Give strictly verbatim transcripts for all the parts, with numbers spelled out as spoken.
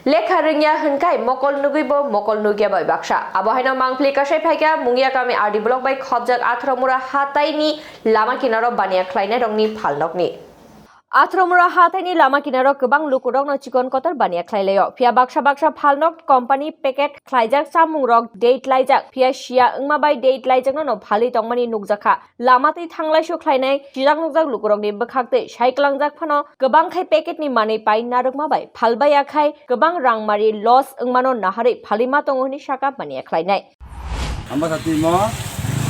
Lekha rwngya hwnkhe mokol nugwi bo mokol nukya bai baksa. Abo haino mangpili kasai phaikha Mungia kami R D block bai khobjak Atharomura hataini lama kinaro baniya khlainairokni phalnokni. Atharomura hataini lama kinaro kwbang lukurokno chikon kotor baniya khlai laio. Phiya baksa baksa phalnok company packet khlaijak chamungrok date laijak. Phiya siya wngma bai date laijakno no phalwi tongmani nukjakha. Lama twi thanglaisu khlainai sijak nukjak lukurokni bwkhaktwi sai kwlangjak phano kwbang khai packetni manwi pai narwkma bai phalbaiya khai kwbang rangmari loss wngmano naharwi phalwi ma tongo hwnwi sakha baniya khlainai. Hamba sati mo,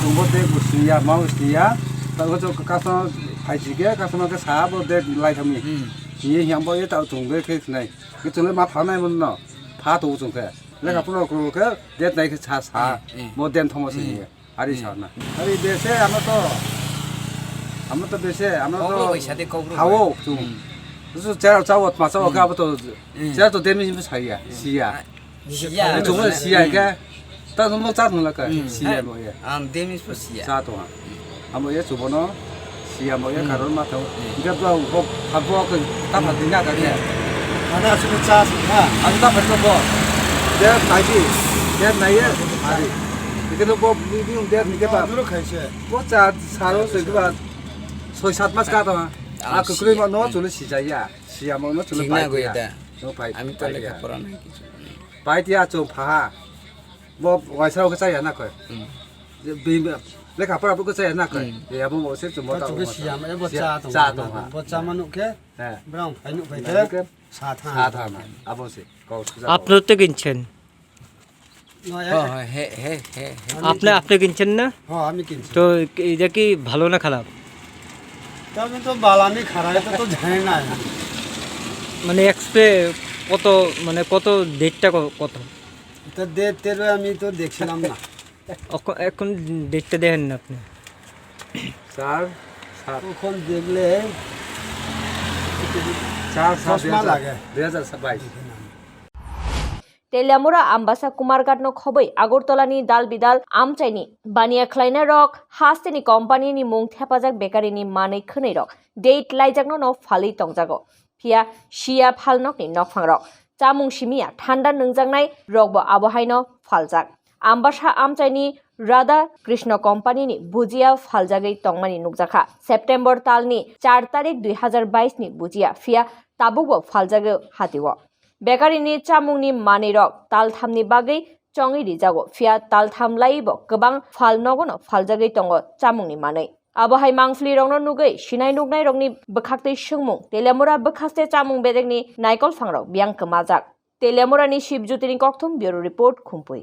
tungbo tei bo siya, ma bo siya, ta o chok customer phai si khe, customer khe sa bo date lai thangmi. Hmm. Ye hiam bo ye ta tung be khe nai. Khe chung le ma pha nai mon no, pha to chung khe. Lekha Hmm. phano ko khe date nai khe sa sa, Hmm, hmm. Mo den thomo se Hmm. ye. Ari Hmm. sa na. Ari bese ama to, ama to bese, ama Kokro to bai sa de, kokro hao bai. Chung. Hmm. Su chera chawo, ma chawo Hmm. khe abo to, Hmm. chera to demi sa ya, Hmm. siya. Ah, Siya. Siya. Chuma siya Hmm. khe. Ta no cha thung la ka. Hmm. Siya mo ye. Ang demi so siya. Cha to ha. Amo ye chubono siya mo ye Hmm. karon ma thang. Hmm. Ge to ho pha bo ke ta pha dina ka ke. Hmm. Ada sudah cha sih, ha. Ang ta pha to bo. De nai di. De nai ye. Ari. Ke to bo bi bi de ni ke ba. Duro khai se. Bo cha saro se ke ba. Soi sat mas ka to ha. Ah, aku kri ma no siya. Chule si cha ya. Siya mo no chule Chingna pai go ya. Ita. No pai. Ami ta pai lekha ya. Pora nai kichu. Pai tia chung pha ha. Bo waisa ko chaya na koi. Hmm. Je bi lekha pora bo ko chaya na koi. Hmm. Ya bo mo se chung mo ta. Chung mo siya, e bo cha tong. Cha tong ha. Bo cha manu ke. He. Brown phai nuk phai ke. Sa tha. Sa tha na. Abo se. Kau suja. আপনি তো কিনছেন। No, ya. Oh, he, he, he, he. আপনি, আপনি কিনছেন না? হ্যাঁ, আমি কিনছি। তো এটা কি ভালো না খারাপ? তবে তো বালা নি খারাপ, এটা তো জানি না আমি। মানে এক্সপায়ার কত, মানে কত ডেটটা ক-, কত? এটা ডেট টেট আমি তো দেখছিলাম না। অখ-, এখন ডেটটা দেখেন না আপনি। চার সাত। ওখান দেখলে চার সাত চশমা লাগে। দুই হাজার বাইশ। Teliamura Ambasa Kumarghat no khobwi Agartala ni dal bidal amchaini baniya khlainai rok hasteni company ni mung thepajak bekari ni manwi khwnwi rok date laijakno no phalwi tongjago. Phiya siya phalnokni nokphang rok chamung simiya thanda nwngjaknai rokbo abo haino phaljak. Ambasa amchaini Radha Krishna company ni bhujia phaljagwi tongmani nukjakha September talni char tarik dui hazar bais ni bhujia phiya tabukbo phaljagwi hatio. Bekarini chamungni manwirok talthamni bagwi chongwi rijago, phiya taltham laibo kwbang phalnogono phaljagwi tongo chamungni manwi. Abo hai mangphlirokno nugwi sinai nuknairokni bwkhaktwi swngmung, Teliamura bwkhaste chamung bedekni naikolphangrok biyang kwmajak. Teliamurani Shibjyotini kokthum, Bureau Report, Khumpui.